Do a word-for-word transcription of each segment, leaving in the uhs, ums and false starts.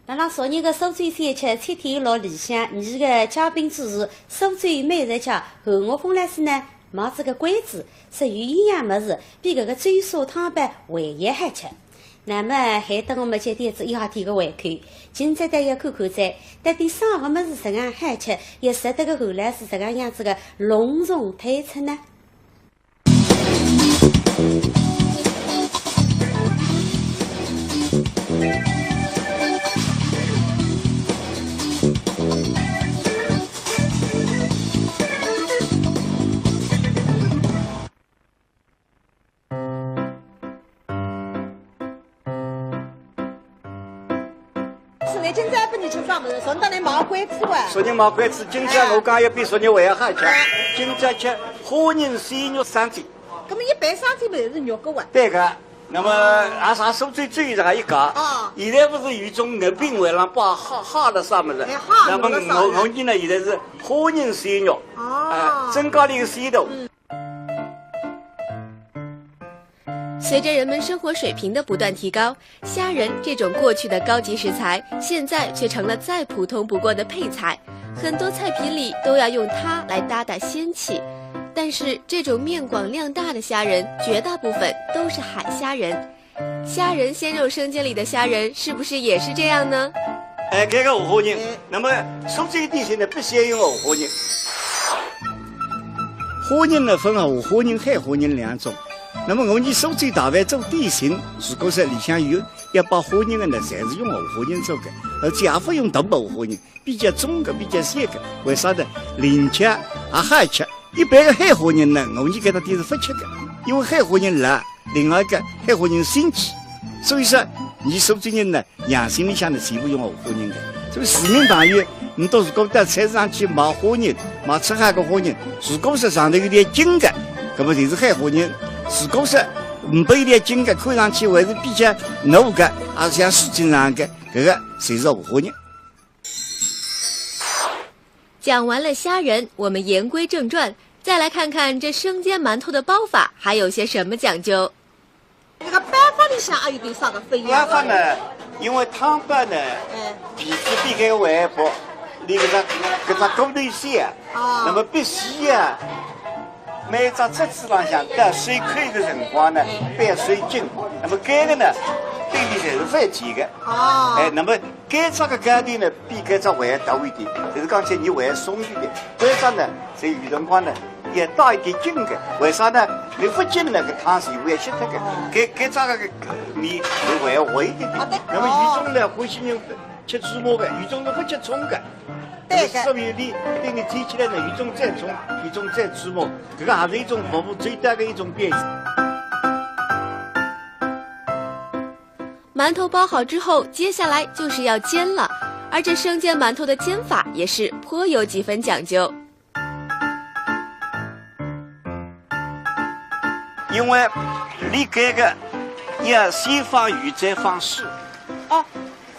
辣辣昨日个苏州小吃七天乐里向，伲个嘉宾主厨苏州美食家韩岳峰老师呢，卖仔个关子，说有一样物事比搿个粥沙汤包还要好吃。那么还等我们接点子一下天个胃口，今朝倒要看看哉，到底啥个物事实梗好吃，也值得个韩老师实梗样子个隆重推出呢？ 是，倷今朝拨伲吃啥物事？昨日来买关子哇。昨日买关子，今朝我讲要比昨日还要好吃。哎。今朝吃虾仁鲜肉生煎。搿么一般生煎勿侪是肉个哇？对个，那么也是苏州最有名一家。哦。现在勿是有一种肉饼外浪摆虾，虾了啥物事？哎，虾那么肉了啥物事？我，我呢，现在是虾仁鲜肉。哦。哎，增加了一个鲜度。嗯。 随着人们生活水平的不断提高，虾仁这种过去的高级食材，现在却成了再普通不过的配菜，很多菜品里都要用它来搭搭鲜气。但是，这种面广量大的虾仁，绝大部分都是海虾仁。虾仁鲜肉生煎里的虾仁，是不是也是这样呢？哎，搿个五花肉，哎。那么苏州点心呢，必须要用五花肉。 虾仁呢，分河虾仁、海虾仁两种。那么我伲苏州大饭做点心，如果说里向有要摆虾仁个呢，侪是用河虾仁做个，而且也勿用大河虾仁，比较中个、比较小个。为啥呢？灵巧也好吃。一般个海虾仁呢，我伲搿搭点是勿吃个，因为海虾仁辣，另外一个海虾仁腥气，所以说伲苏州人呢， 洋参里向呢，全部用河虾仁个。所以市民朋友，倷到如果到菜市场去买虾仁，买出海个虾仁，如果说上头有点筋个，搿么就是海虾仁；如果说呒拨一点筋个，看上去还是比较糯个，也像水晶状个，搿个侪是河虾仁。讲完了虾仁，我们言归正传，再来看看这生煎馒头的包法还有些什么讲究。 搿个包法里向还有点啥个分别？包法呢，因为汤包呢，哎。皮子比较薄，伊搿只，搿只骨头细啊，哦。那么必须啊，每只折子浪向到收口个辰光呢，哎。必要收紧。那么搿个呢，对伊侪是勿甜个。哦。哎，那么 搿只个糕点呢，比搿只还要大一点，就是讲起来还要松一点。搿只呢，是有辰光呢，也带一点筋个。为啥呢？伊勿筋呢，搿汤是会吸脱个。搿，搿只个面就还要滑一点点。好的。那么有种呢，欢喜人吃芝麻个，有种是勿吃葱个。对个。那么所以伊，伊提起来呢，有种蘸葱，有种蘸芝麻，搿个也是一种服务周到个一种表现。 馒头包好之后，接下来就是要煎了。而这生煎馒头的煎法也是颇有几分讲究。因为伊搿个要先放油，再放水。哦，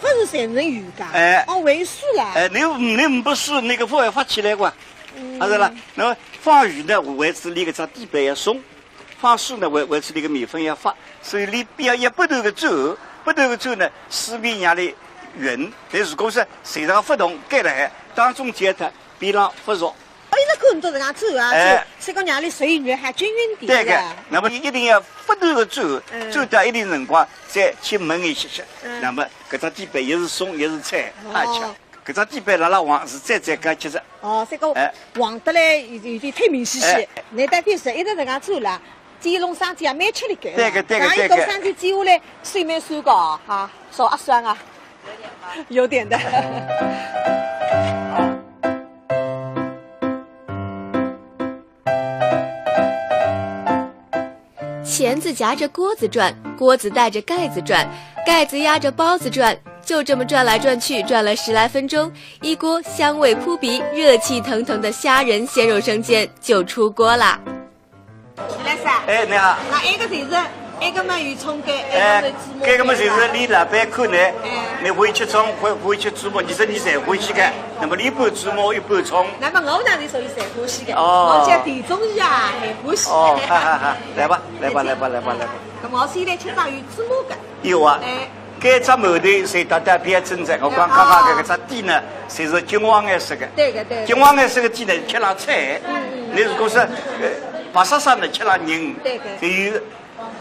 勿是全程油个？哎。哦，还有水啦。哎，伊，伊呒拨水，伊个勿会发起来个。嗯。啊，是啦，那么放油呢，为仔伊搿只底板要松。 放水呢，为，为仔伊个面粉要发，所以伊必要一不断个转，不断个转呢，水面让伊滚。但如果说随着勿动，盖辣海，当中焦脱，边浪勿熟。哎，那可能都是搿样转啊，哎。转，所以讲让伊水分还均匀点。对个，是吧？那么伊一定要不断个转，嗯。转到一定辰光再去焖一歇歇，嗯。那么搿只底板也是松，也是脆，哦。而且 搿只底板辣辣黄是最最高级个。哦，搿个哎。黄得来有，有点太明显些。哎。侬到底是一直搿能介做啦，煎弄生煎也蛮吃力个。对个，对个，搿一道生煎煎下来，手蛮酸个哦，哈，手也酸啊。有点的。钳子夹着锅子转，锅子带着盖子转，盖子压着包子转，就这么转来转去，转了十来分钟，一锅香味扑鼻、热气腾腾的虾仁鲜肉生煎就出锅啦。徐老师啊，哎，你好。那埃个就是，埃个么有葱个，哎，埃个么有芝麻个，搿个么就是伊老板看呢，哎。侬欢喜吃葱，欢，欢喜吃芝麻，其实侬侪欢喜个。 那么侬一半芝麻，一半葱。那么我呢，是属于侪欢喜个，哦。我叫甜中意啊，侪欢喜。哦，哈哈哈，来吧，来吧，来吧，来吧，来吧。那么我先来吃只有芝麻个。有啊。哎，搿只馒头侪搭搭标准个，我讲刚刚搿个只底呢，侪是金黄颜色个。对个，对个。金黄颜色个底呢，吃了脆。嗯，嗯。侬如果是，呃，白沙沙呢，吃了硬。对个。就有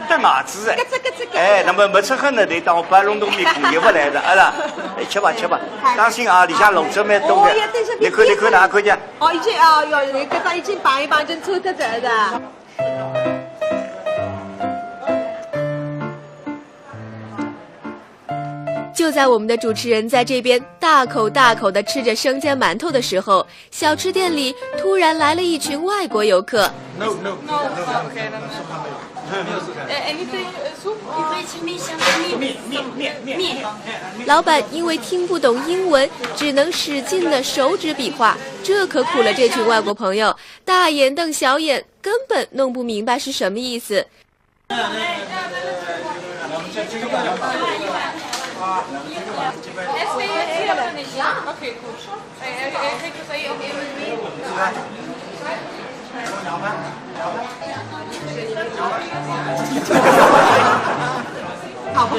得牙齿个。咯吱咯吱咯吱。哎，那么没吃好呢，就当我白龙洞面孔也勿来的，啊啦。哎，吃吧，吃吧。好。当心啊，里向肉汁蛮多个。哦，要等一下，侬看，侬看，侬看见？哦，已经，哦，哟，搿个已经摆一摆，已经抽得着的。 就在我们的主持人在这边大口大口地吃着生煎馒头的时候，小吃店里突然来了一群外国游客。 No, no, no, no, no. Uh, anything, uh, soup? 面，面，面，面。老板因为听不懂英文，只能使劲地手指比划，这可苦了这群外国朋友，大眼瞪小眼，根本弄不明白是什么意思。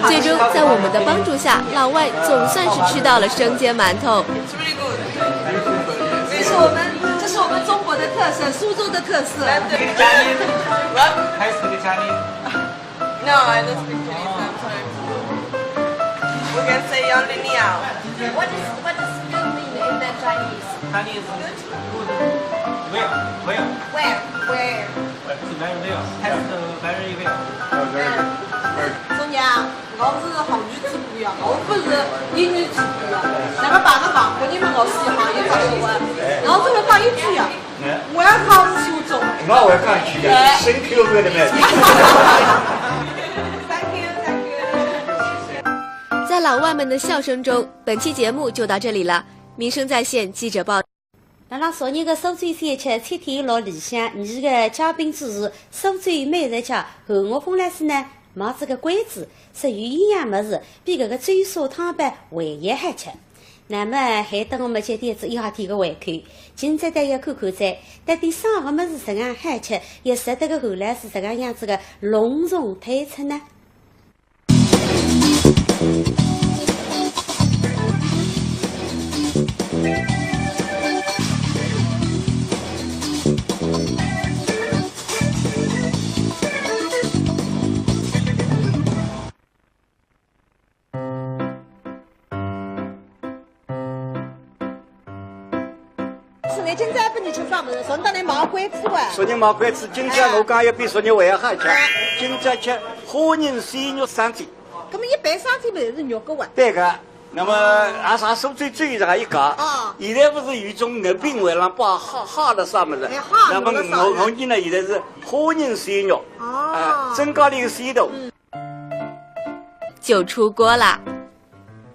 最终，在我们的帮助下，老外总算是吃到了生煎馒头。 It's really good. 这是我们，这是我们中国的特色，苏州的特色。What? Can I speak Chinese? No, I don't speak Chinese. I'm sorry. We can say only 你好. What is, what does good mean in the Chinese? Chinese. Good? Good. Well, well. Well. Well. Well, it's very well. Test very well. Oh, very good. Very good. 中间啊。 我是汉语主播呀，我不是英语主播呀。那么把个外国人们我是行业发说话，然后这么讲一句呀，我要考苏州。我要讲一句呀，哎。Thank you very much. Thank you, thank you. 在老外们的笑声中，本期节目就到这里了。民生在线记者报。 辣辣昨日个苏州小吃七天乐里向，二个嘉宾主持苏州美食家韩岳峰老师呢，卖仔个关子，说有一样物事比搿个周砂汤包还要好吃。那么还等我们接点子一下天个胃口，今朝倒要看看哉，到底啥个物事实梗好吃，也值得个韩老师实梗样子个隆重推出呢？ 是呢，今朝拨侬吃啥物事？昨日来买关子哇。昨日买关子，今朝我讲要比昨日还要好吃。哎。今朝吃虾仁鲜肉生煎。搿么一般生煎勿是肉个哇？对个，那么阿啥苏州最有啥一家？哦。现在勿是有一种肉饼外浪摆好好的啥物事？哎，好，那么肉个啥物事？我我呢，现在是虾仁鲜肉，哦。哎，增加了一个鲜度。嗯。 就出锅啦。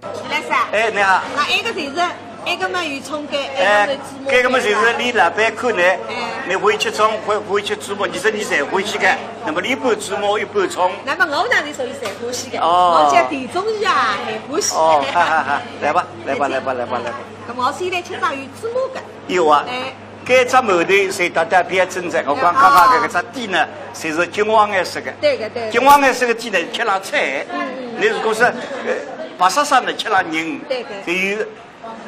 徐老师啊，哎，你好。那埃个就是，埃个嘛有葱个，哎，埃个嘛有芝麻。搿个嘛就是你老板看呢，哎。你欢喜吃葱，欢，欢喜吃芝麻，你说你侪欢喜个，那么你一半芝麻，一半葱。那么我哪里属于侪欢喜个？哦。我叫地中人啊，侪欢喜。哦，哈哈哈，来吧，来吧，来吧，来吧，来吧。那么我现在吃到有芝麻个。 有啊，哎。搿只馒头侪搭搭标准个，我讲刚刚搿个只底呢，侪是金黄颜色个。对个，对个。金黄颜色个底呢，吃了脆。嗯，嗯。你如果是，呃，白沙沙呢，吃了硬，对个。就有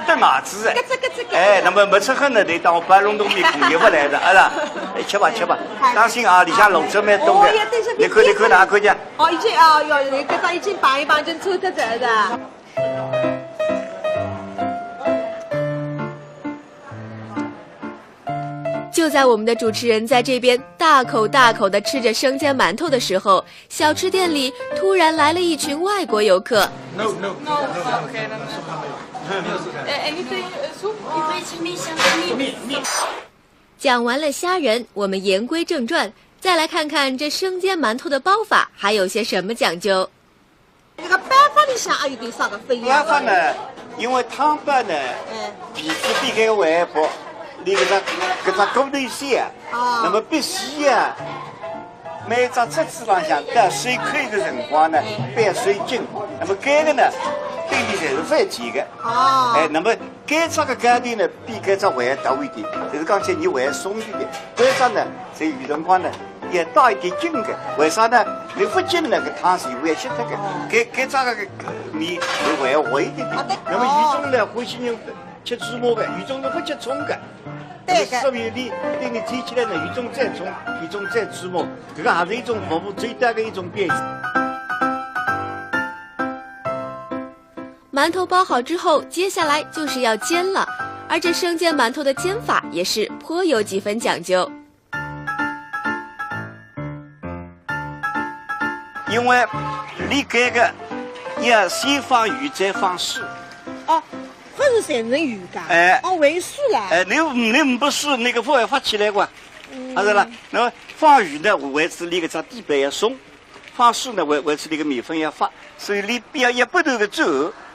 得牙齿个。咯吱咯吱咯吱。哎，那么没吃好呢，就当我白龙洞面孔也勿来的，啊啦。哎，吃吧，吃吧。好。当心啊，里向肉汁蛮多个。哦，要等一下，你看，你看，哪看见？哦，已经，哦，哟，搿个已经摆一摆，已经抽得着的。 就在我们的主持人在这边大口大口地吃着生煎馒头的时候，小吃店里突然来了一群外国游客。 No, no, no, no, no. Okay, no, no. Uh, anything, uh, soup? 面，面。讲完了虾仁，我们言归正传，再来看看这生煎馒头的包法还有些什么讲究。 搿个包法里向还有点啥个勿一样？包法呢，因为汤包呢，哎。皮子比较薄，伊搿只，搿只骨头细啊，哦。那么必须啊，每只折子浪向到收口个辰光呢，哎。必须收紧。那么搿个呢，对伊侪是反起个。哦。哎，那么搿只个高头呢，比搿只还要大一点，就是讲起伊还要松一点。搿只呢，所以有辰光呢，也带一点筋个，为啥呢？你勿筋呢，搿汤水会吸脱个，搿搿只个面会还活一点点。那么有种呢，欢喜人吃芝麻个，有种是勿吃葱个。对个。那么所以你对你提起来呢，有种蘸葱，有种蘸芝麻，搿个还是一种服务周到个一种表现。 馒头包好之后，接下来就是要煎了，而这生煎馒头的煎法也是颇有几分讲究。因为你搿个要先放油，再放水。哦，勿是全是油个？哎。哦，还有水啦。哎，你你不是那个饭发起来个，嗯。好了，那么放油呢，为此你搿只底板要松。 放水呢，为为此搿个面粉要发，所以你必要一不断个转，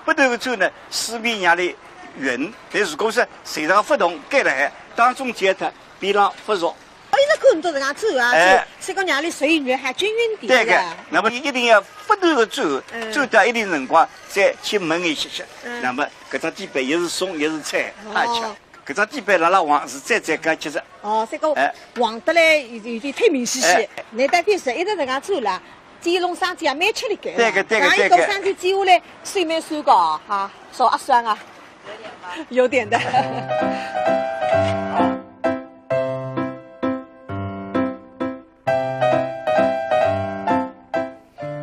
不断个转呢，水面让伊浑。但如果说水上勿动，盖了海，当中间它边浪勿熟。我一直看侬搿能转啊，哎。就这个让伊水面还均匀点。对个，那么一定要不断个转，嗯。转到一定辰光再去焖一歇歇，嗯。那么搿只底板也是松也是脆，哦。好吃。 搿只底板辣辣黄是最最高级个。哦，这个哎。黄得来有有点太明显些。哎。侬到底是一直搿能转啦，煎弄生煎也蛮吃力个。对个，对个，对个。搿一道生煎煎下来，水蛮酸个哈，烧阿酸啊。有点的。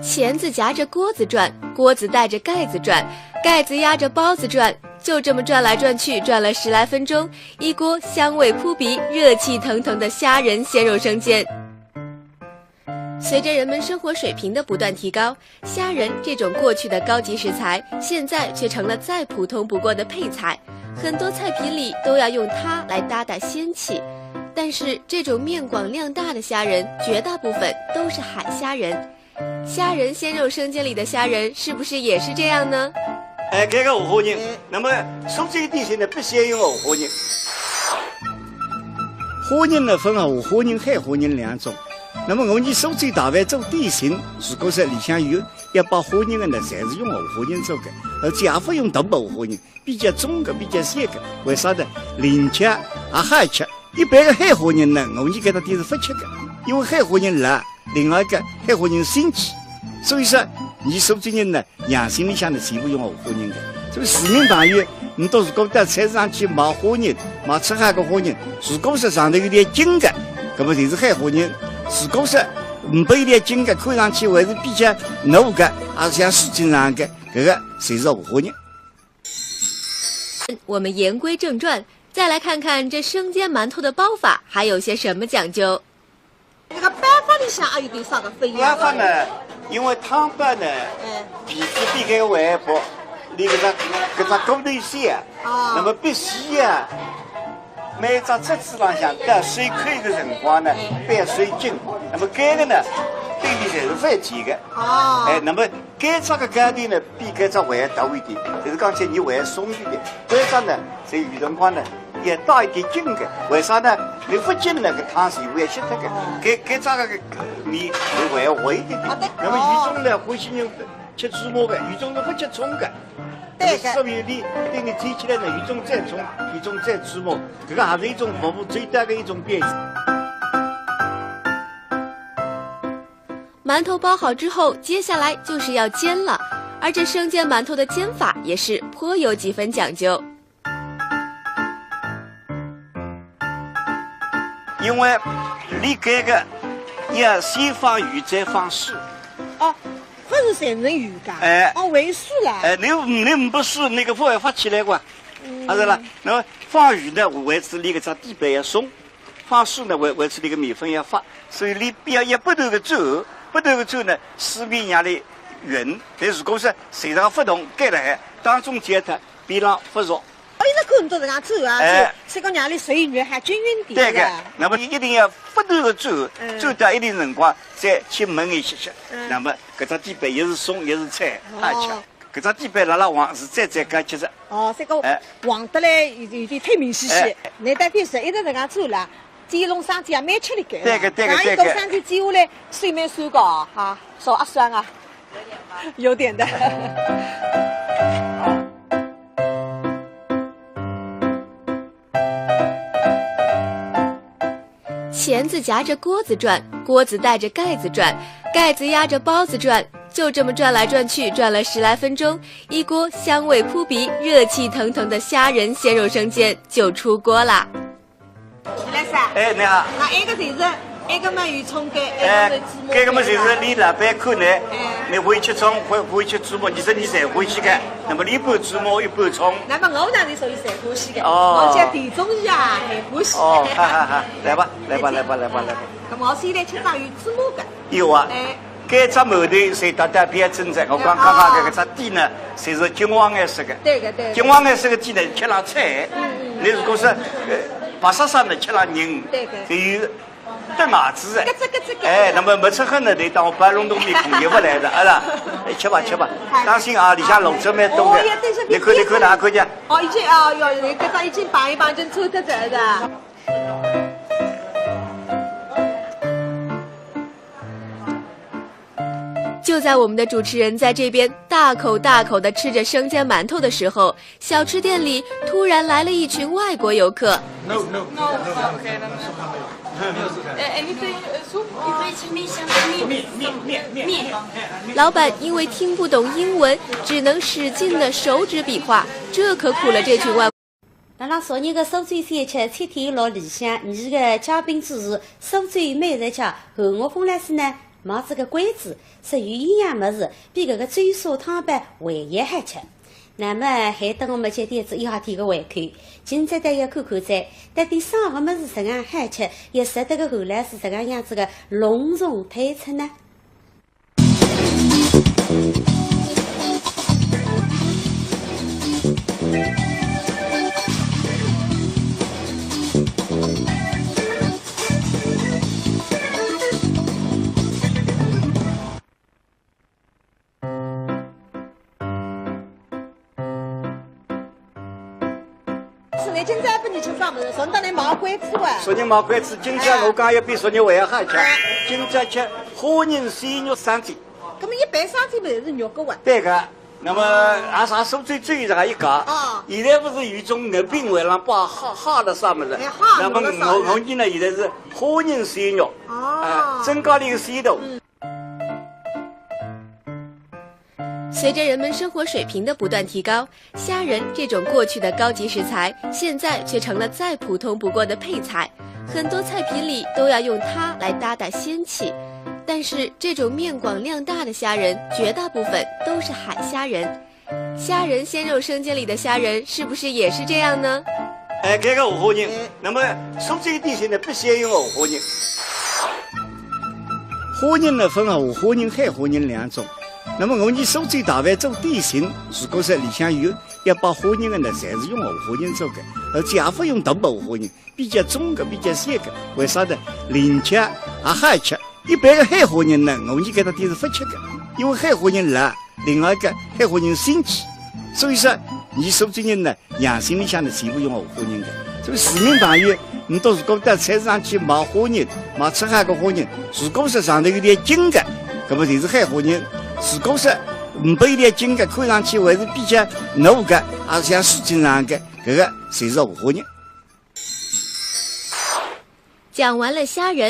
钳子夹着锅子转，锅子带着盖子转，盖子压着包子转，就这么转来转去，转了十来分钟，一锅香味扑鼻、热气腾腾的虾仁鲜肉生煎。随着人们生活水平的不断提高，虾仁这种过去的高级食材，现在却成了再普通不过的配菜，很多菜品里都要用它来搭搭鲜气。但是，这种面广量大的虾仁，绝大部分都是海虾仁。 虾仁鲜肉生煎里的虾仁是不是也是这样呢？哎，搿个五花肉，哎。那么苏州点心呢，必须要用五花肉。虾仁呢，分五花肉、海虾仁两种。那么我伲苏州大饭做点心，如果说里向有一把虾仁个呢，侪是用五花肉做个，而且也勿用大五花肉。 比较中个，比较鲜个，为啥呢？灵巧也好吃。一般个海虾仁呢，我伲搿搭点是勿吃个，因为海虾仁辣，另外一个海虾仁腥气，所以说伲苏州人呢，养生里向呢，全部用五花肉个。所以市民朋友，侬到如果到菜市场去买虾仁，买赤海个虾仁，如果说上头有点筋个，搿么就是海虾仁；如果说呒不一点筋个，看上去还是比较糯个，也像水晶状个，搿个侪是五花肉。 我们言归正传，再来看看这生煎馒头的包法还有些什么讲究。搿个包法里向还有点啥个不一样？包法呢，因为汤包呢，哎。皮子比较薄，伊搿只搿只骨头细啊，哦。那么必须啊，每只汁子浪向到水口个辰光呢，哎。必须紧，那么搿个呢，对伊侪是勿甜个。哦。哎，那么 搿只个糕点呢，比搿只还要大一点，就是讲起来伊还要松一点。搿只呢，是有辰光呢，也带一点筋个。为啥呢？伊勿筋呢，搿汤水会吸脱个。搿搿只个面，伊还要活一点点。那么有种呢，欢喜人吃芝麻个，有种是勿吃葱个。对个。那么所以伊对伊提起来呢，有种蘸葱，有种蘸芝麻，搿个还是一种服务周到个一种表现。 馒头包好之后，接下来就是要煎了。而这生煎馒头的煎法也是颇有几分讲究。因为伊搿个要先放油再放水。哦，勿是全是油个？哎。哦，还有水啦。哎，伊伊呒不水，搿个勿会发起来个。嗯。啊，是啦，那么放油呢，为此伊搿只底板要松。 放水呢，为为此伊个面粉要发，所以伊必要一不断个转，不断个转呢，水面让伊浑。但如果说水上勿动，盖了海，当中间它边浪勿熟。我一直看侬搿能转啊，哎。就这个让伊水面还均匀点。对个，那么一定要不断个转，嗯。转到一定辰光再去焖一歇歇，嗯。那么搿只底板也是松也是脆，哦。好吃。 搿只底板辣辣黄是最最高级个。哦，这个哎。黄得来有有点太明显些。哎。侬到底是一直搿能转啦，煎弄生煎也蛮吃力个。对个，对个，搿一道生煎煎下来，水蛮酸个哈，烧阿酸啊。有点的。钳子夹着锅子转，锅子带着盖子转，盖子压着包子转，就这么转来转去，转了十来分钟，一锅香味扑鼻、热气腾腾的虾仁鲜肉生煎就出锅啦。徐老师啊，哎，你好。那埃个就是埃个么有葱个，埃哎个么有芝麻，搿个么就是李老板看呢，你欢喜吃葱，欢欢喜吃芝麻，你说你侪欢喜个，那么你一半芝麻一半葱。那么我哪里属于侪欢喜个？哦我叫地中海啊，侪欢喜。哦，哈哈哈，来吧，来吧，来吧，来吧，来吧。那么我现在吃到有芝麻个。有啊，哎，搿只馒头是大家别称赞，我刚刚刚搿个只底呢，侪是金黄颜色个。对个对个。金黄颜色个底呢，吃了脆。你如果是呃白煞煞呢，吃了硬。对个就有得牙齿哎。咯吱咯吱咯吱哎，那么没吃好呢，就当我白隆咚面孔也勿来的，啊啦，哎吃吧吃吧，当心啊，里向肉汁蛮多的哦呀，等一下，你看你看哪看见？哦，已经哦哟，搿只已经摆一摆，已经抽脱仔的。就在我们的主持人在这边大口大口地吃着生煎馒头的时候，小吃店里突然来了一群外国游客。 No, no, no, no, no, no, no, no. Uh, anything uh, soup? Meat, meat, meat, meat. 老板因为听不懂英文，只能使劲的手指比划，这可苦了这群外。辣辣昨日个苏州小吃七天乐里向，二个嘉宾主厨苏州美食家韩岳峰老师呢，卖仔个关子，说有一样物事比搿个周砂汤包还要好吃。那么还等我们接点子一下天个胃口，今朝倒要看看哉，到底啥个物事实梗好吃，也值得个韩老师实梗样子个隆重推出呢？ 是呢，今朝拨你吃啥物事？昨日来买关子哇。昨日买关子，今朝我讲要比昨日还要好吃。今朝吃虾仁鲜肉生煎。搿么一般生煎勿侪是肉个哇？对个，那么阿啥苏州最有啥一家？啊现在勿是有一种肉饼外浪摆虾虾了啥物事？哎虾那么肉了啥物事我我呢现在是虾仁鲜肉，哦哎，增加了一个鲜度。随着人们生活水平的不断提高，虾仁这种过去的高级食材，现在却成了再普通不过的配菜，很多菜品里都要用它来搭搭鲜气。但是，这种面广量大的虾仁，绝大部分都是海虾仁。虾仁鲜肉生煎里的虾仁，是不是也是这样呢？哎，搿个五花肉，那么苏州点心呢，必须要用五花肉。虾仁呢，分五花肉、海虾仁两种。那么我伲苏州大饭做点心，如果说里向有要摆虾仁的呢，侪是用五花肉做的，而且也勿用大五花肉，比较中个，比较小个。为啥呢？灵巧也好吃。一般的海虾仁呢，我伲搿搭点是勿吃的，因为海虾仁辣，另外一个海虾仁腥气。所以说，伲苏州人呢， 洋心里向呢，全部用五花肉的。所以市民朋友，你到如果到菜市场去买虾仁，买出海个虾仁，如果说上头有点筋的，搿么就是海虾仁；如果说没有点筋的，看上去还是比较糯的，啊，像水晶状的，搿个侪是五花肉。讲完了虾仁，